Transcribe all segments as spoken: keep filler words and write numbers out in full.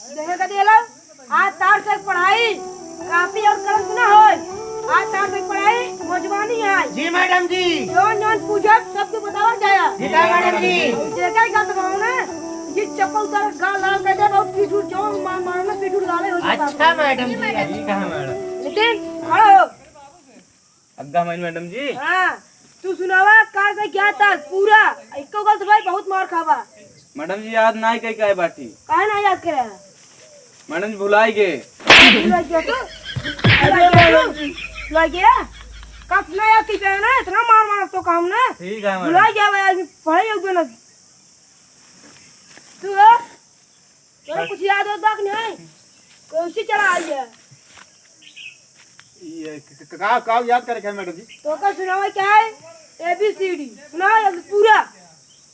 देखे का देला, आज तार से पढ़ाई, कापी और कलम से ना होय। आज तार से पढ़ाई, मजवानी है। जी मैडम जी। जौन जौन पूछब, सबके बतावा जाया। जी मैडम जी। जेकर गलत भाव ना, ये चप्पल उतार गाल लाल कर दे, बहुत पीठ उठ जौन मार मार ना, पीठ उठ गाले हो जाता। अच्छा मैडम जी। ठीक है मैडम। नितिन, खड़ा हो। अग्गा हमारी मैडम जी। हाँ, तू सुनावा, का से क्या तक पूरा, एको गलत भाई बहुत मार खावा। मैडम जी, याद नाई कई काहे बाटी। काहे ना याद करे? मैडम जी, भुलाई गए। भुलाई गया तू? भुलाई गया तू? भुलाई गया? कब ना याद की ना, इतना मार मार तो काम ना। ठीक है मैडम। भुलाई गया भाई, आज पढ़ाई हो गया ना। तू हो? तोरा कुछ याद होत बा कि नहीं? कौन सी चला आई है? ये क-, क-, का, का याद करे के है मैडम जी? तो का सुनावा क्या है? A B C D। सुनावा जल्दी पूरा।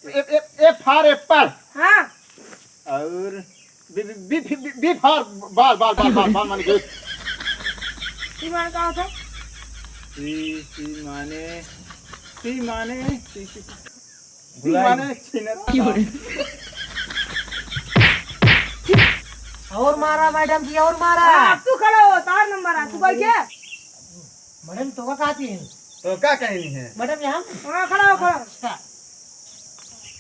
A, A, A for apple। हाँ। और B, B, B, B, B for ball, ball, ball, ball, ball माने गोली। C माने का होता? C, C माने, C माने, C, C, C। भुलाई। माने छिनरा। और मारा मैडम जी, और मारा। हाँ, अब तू खड़ा हो, तार नंबर आ, तू बैठ जा। मैडम, तो का कहती है? तो का कहनी है? मैडम जी, हम हाँ, खड़ा हो, खड़ा हो। अच्छा।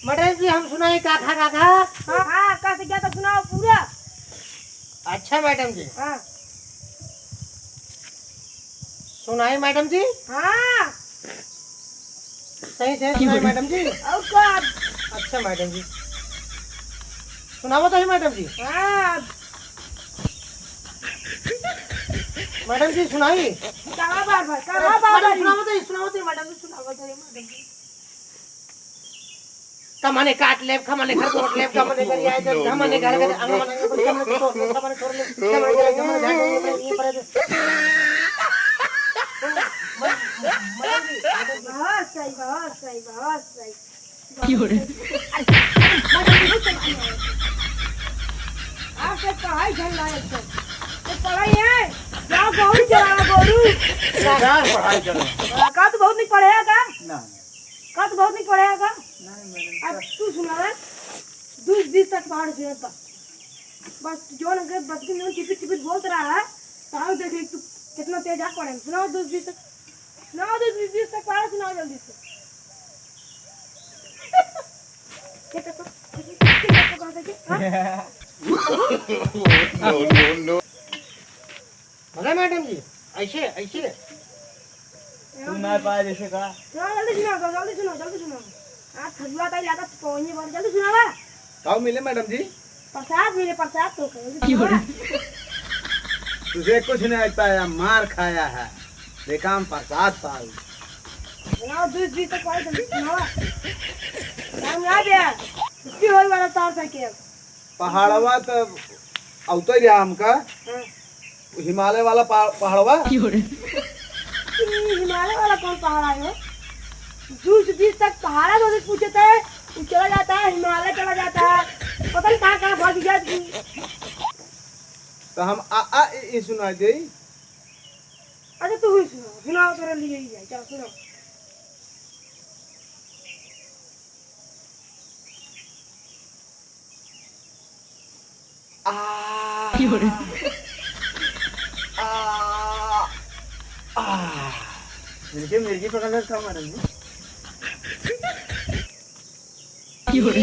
मैडम जी, हम सुनाई का खा, का खा? हाँ, हाँ, का से क्या तो सुनाओ पूरा। अच्छा मैडम जी। हाँ। सुनाई मैडम जी? हाँ। सही से सुनाई मैडम जी? और का? अच्छा मैडम जी। सुनावा तो ही मैडम जी। हाँ। मैडम जी सुनाई। कहाँ बार बार? कहाँ बार मैडम बार? सुनावा तो ही, सुनावा तो ही मैडम जी, सुनावा तो ही मैडम जी। कमने काट लेब, कमने घर कोट लेब, कमने घर आए जब, कमने घर के अंगने, कमने छोड़ लेब, कमने छोड़ लेब, कमने घर, कमने झाड़ लेब, ये पर। बहुत सही, बहुत सही, बहुत सही। क्यों रे? आपसे पढ़ाई झंडा एकदम। तो पढ़ाई है, जाओ गोरू चराओ गोरू। बेकार पढ़ाई करो। का तू बहुत नहीं पढ़े है का? ना। का तू बहुत नहीं पढ़े है का? नहीं, मैडम। अब तू सुना है, दू से बीस तक पहाड़ सुनत बा। बस जोन अगर बस में जोन टिपिट टिपिट बोलत रहा है, तो हम देख ले तू कितना तेज आ पढ़े। सुनाओ दू से बीस तक, सुनाओ दू से बीस तक पहाड़ सुनाओ जल्दी से। ये तो, ये तो कहाँ से के? हाँ? No, no, no। अरे मैडम जी, ऐसे, ऐसे। तू ना पाए जैसे का? सुनाओ, जल्दी सुनाओ, जल्दी सुनाओ, जल्दी सुनाओ। आज खजुआ ताई लागत पहुँचे बार, जल्दी सुनावा। का मिले मैडम जी? प्रसाद मिले, प्रसाद तो कहो, जल्दी सुनावा। तुझे कुछ नहीं आता है, मार खाया है। देखा हम प्रसाद पाऊ। सुनाओ, दू से बीस तक पाई, जल्दी सुनावा। टाइम ना बे, छुट्टी होई वाला तार साइकिल। पहाड़वा त अउते रहा हमका। हाँ। हिमालय वाला पा-, पहाड़वा। ई हिमालय वाला कौन पहाड़ है हो? दू से बीस तक पहाड़ा तो पूछता है, वो चला जाता है, हिमालय चला जाता है, पता नहीं कहाँ कहाँ फंस गया। तो हम आ, आ, ई, ई सुना दे। अच्छा, तू ही सुनाओ, सुनाओ, तेरे लिए ही है, चलो सुनाओ। आ। क्यों रे? आ। आ। मिर्गी, मिर्गी पकड़ ले, कम आ रही है। क्यों रे?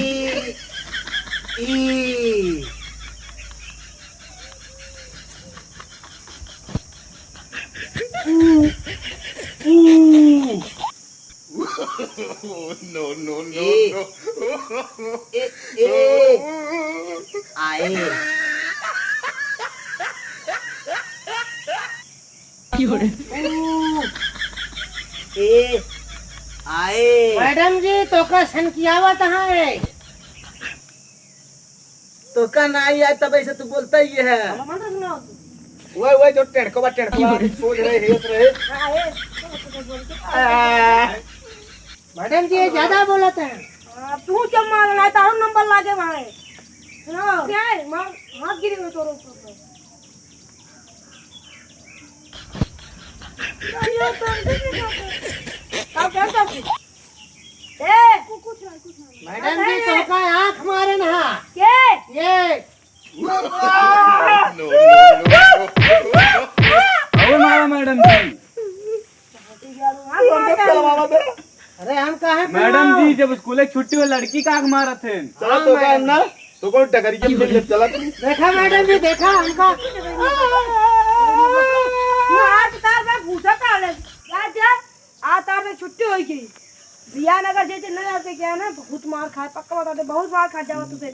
ई, ई। ऊ, ऊ। No, no, no, ए, no। ए, ए, आए। क्यों रे? ऊ, ए, आए। मैडम जी, तोका सनकियावत है। तोका ना आई, आई तब ऐसे तू बोलता ही है। हम मंत्र सुनाओ तू। वही, वही जो टेढ़को बा, टेढ़को बा, सोच रहे, हेत रहे। हाँ, ए, आ। मैडम जी, ये ज्यादा बोलत है। हाँ, तू जब मार रहा है, तारो नंबर लागे भाई। सुनाओ। क्या है? मार, हाथ गिरे हुए तोरो ऊपर पर। अरे, तो अंदर में जाते। का, का, का? ए! कु-, कुछ नहीं, कुछ नहीं। मैडम जी, अरे! तोका आँख मारे ना। के? ये। और मारा मैडम जी। अरे हम काहे पे मैडम मारब? जी, जब स्कूल की छुट्टी हो, लड़की का आँख मारत है। चला तो का ना, तो कौन टकरी के मिल ले, चला तू। देखा मैडम जी, देखा हमका। आज तार में घूसा ताले। जा, जा, आ तार में छुट्टी होई गई। बियान अगर जैसे न आते क्या ना, बहुत मार खाए, पक्का बता दे, बहुत मार खा जावा तुझे।